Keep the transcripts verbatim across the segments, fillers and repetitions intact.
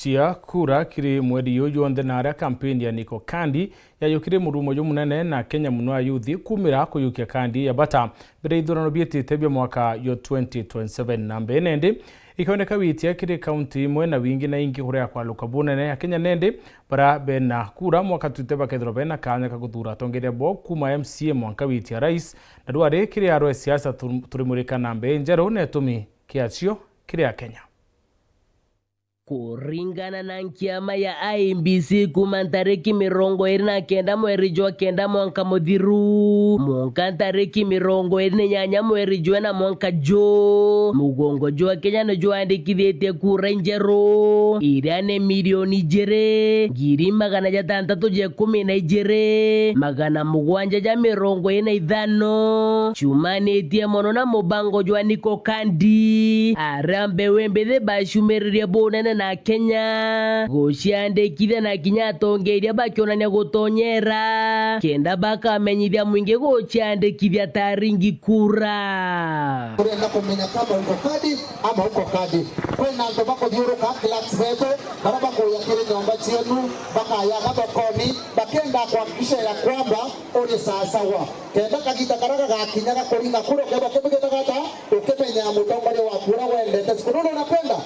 cia kura kiri mweri uyu jonthe, na aria kampeni ya Niko Kandi yayukire murumo jumunene na Kenya muno ayuthi kumira kuyukia kandi ya bata mbere ithurano bietite bia mwaka yo twenty twenty-seven. Na mbere nendi, ikioneka witia kiri kaunti imwe na wingi na ingi kuria kwaluka bunene ya Kenya nendi, bara bena kura mwaka twite bakethirwa bena kanya ka guthura atongeria bo kuma M C A mwanka witia rais, na rwari kiri arwe siasa tu-, turimurika na mbere njeru na itumi kiacio kiri Akenya. Kuringana na nkiama ya I E B C, kuma ntariki mirongo iri na kenda mweri jwa kenda mwanka muthiru, mwanka ntariki mirongo iri na inyanya mweri jwa ina mwanka ju, mugongo jwa Kenya ni jwandikithitie kura injeru, iria ni milioni ijiri, ngiri magana jatantatu ja ikumi na ijiri, magana mugwanja ja mirongo iri na ithano, ciumanitie mono na mubango jwa Niko Kandi, aria mbeu imbithi bacumiririe bunene na Kenya guciandikithia, na kinya atongeria bakionania gutonyera kenda bakamenyithia mwingi guciandikithia ta aringi kura. Turenda kumenya kama uko kadi ama uko kadi. Kwina antu bakuthiuruka, clerks betu, baria bakuya kiri nyomba cienu, bakaya mathokoni, bakenda kuhakikisha ya kwamba uri sawasawa. Kenda kagita karia gagakinya ga kuringa kura, ukethirwa ukimenya ata, ukimenya mutongoria waku uria wendete. Siku nunu unakwenda?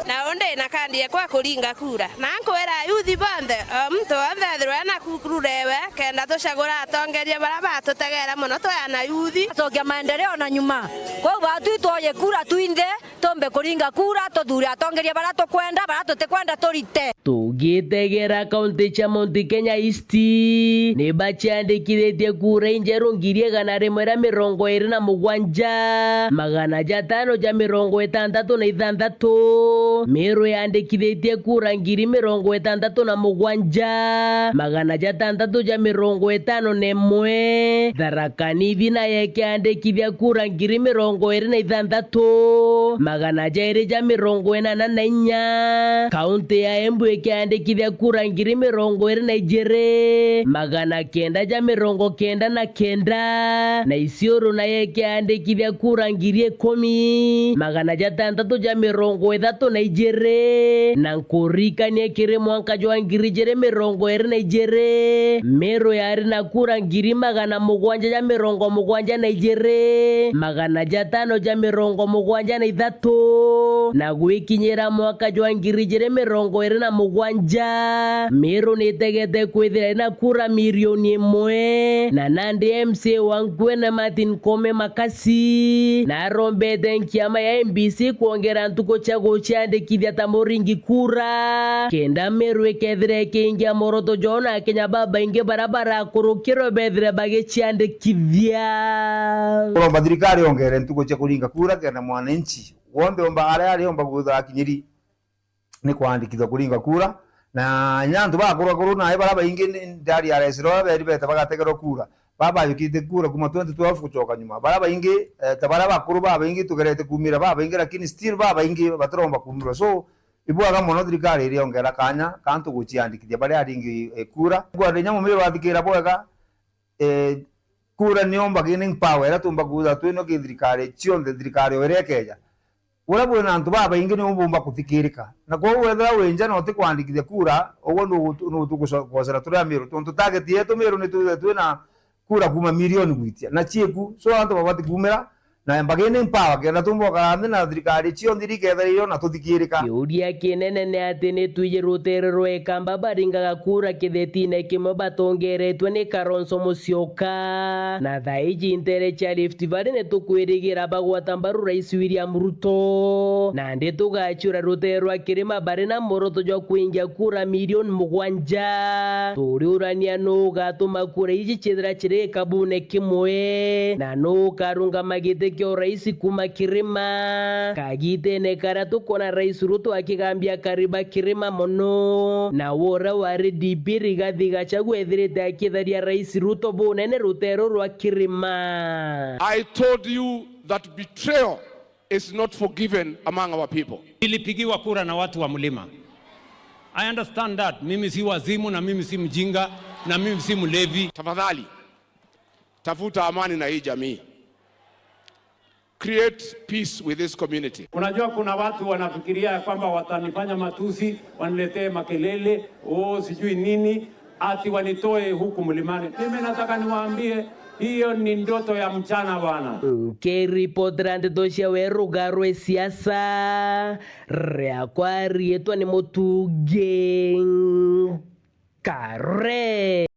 Na undi na kandi yakwa ya kuringa kura. Na nkwira ayuthi bonthe, o muntu wonthe ethirwe ena ku-, kura ewe, kenda tucagura atongeria baria batutegeera mono twi ana yuthi. Acokia maendeleo na nyuma. Kwou batwi twoye kura twinthe, tumbe kuringa kura, tuthure atongeria baria tukwenda, baria tutikwenda turite. Tugitegera kaunti cia Mount Kenya East, ni baciandikithitie kura injeru ngiri igana rimwe ria mirongo iri na mugwanja, magana jatano ja mirongo itantatu na ithanthatu. Meru yandikithitie kura ngiri mirongo itantatu na mugwanja, magana jatantatu ja mirongo itano na imwe. Tharaka Nithi nayo ikiandikithia kura ngiri mirongo iri na ithanthatu, magana jairi ja mirongo inana na inya. Kaunti ya Embu ikiandikithia kura ngiri mirongo iri na ijiri, magana kenda ja mirongo kenda na kenda, na Isiolo nayo ikiandikithia kura ngiri ikumi, magana jatantatu ja mirongo ithatu na ijiri, na nkuririkania kiri mwanka jwa ngiri ijiri mirongo iri na ijiri, Meru yari na kura ngiri magana mugwanja ja mirongo mugwanja na ijiri, magana jatano ja mirongo mugwanja na ithatu, na gwikinyira mwaka jwa ngiri ijiri mirongo iri na mugwanja, Meru nitegete kwithira ina kura milioni imwe, na nandi M C A wa Nkuene Martin Koome Makasi narombete nkiama ya I E B C kwongera ntuku cia guciandikithia ta muringi kura, kenda Meru ikethira ikiingia mworoto jwao na Akenya babaingi baria barakurukirwe bethire bagiciandikithia. Kuromba thirikari yongere ntuku cia kuringa kura, kenda mwananchi wonthe omba aria ariomba gwithira akinyiri ni kwandikithua kuringa kura. Na inya antu bakuru akuru nae baria baingi ni ndari ya resiro baria beri bete bagategerwa kura, baba bayukite kura kuma twenty twelve gucoka nyuma. Baria baingi, eh, ta baria bakuru babaingi tugerete kumira babaingi, lakini still babaingi batiromba kumirwa. So, ibwega mono thirikari iriongera kanya ka antu guciandikithia baria aringi, eh, kura. Kwenda inya mumiri wathikira bwega, eh, kura niyo bargaining power iria tumba kuuga twino ki thirikari cionthe, thirikari o iria ikeja. Uria bwina antu babaingi niu bumba kuthikirika. Na kwou wethira wi nja na utikwandikithia kura, uguo nugutu-, nugutu guco-, gwocera turi Amiru. Tontu target yetu Miru ni twithire twina kura kuma milioni gwitia. Na cieku, so antu babati kumira, na bargaining power, kenda tumba gukara nthi na thirikari cionthe iria ikethira irio na tuthikirika. Kiuria kinene ni ati ni twiji rutere rwa Ikamba baringaga kura kithetine kimwe batongeretwe ni Kalonzo Musyoka. Na thaa iji ntere cia Rift Valley ni tukwirigira bagwata mbaru Rais William Ruto. Nandi tugaciura rutere rwa Kirima bari na mworoto jwa kwingia kura milioni mugwanja. Turiurania nuu ugatuma kura iji ciithira ciri gikabune kimwe, na nuu ukarungama giti kia urais kuma Kirima. Kagitene karia tukwona Rais Ruto akigambia Kariba Kirima mono, na uria wari D P Rigathi Gachagua ethirite akitharia Rais Ruto bunene rutero rwa Kirima. I told you that betrayal is not forgiven among our people. Nilipigiwa kura na watu wa mlima. I understand that. Mimi si wazimu na mimi si mjinga na mimi si mlevi. Tafadhali, tafuta amani na hii jamii. create peace with this community. Unajua, kuna watu wanafikiria ya kwamba watanifanya matusi, waniletee makelele, oh, sijui nini, ati wanitoe huku mlimani. Mimi nataka niwaambie, hiyo ni ndoto ya mchana bwana. Nkiripotera ndeto cia weruga rwe siasa, riakwa riitwa ni Mutungi Kare.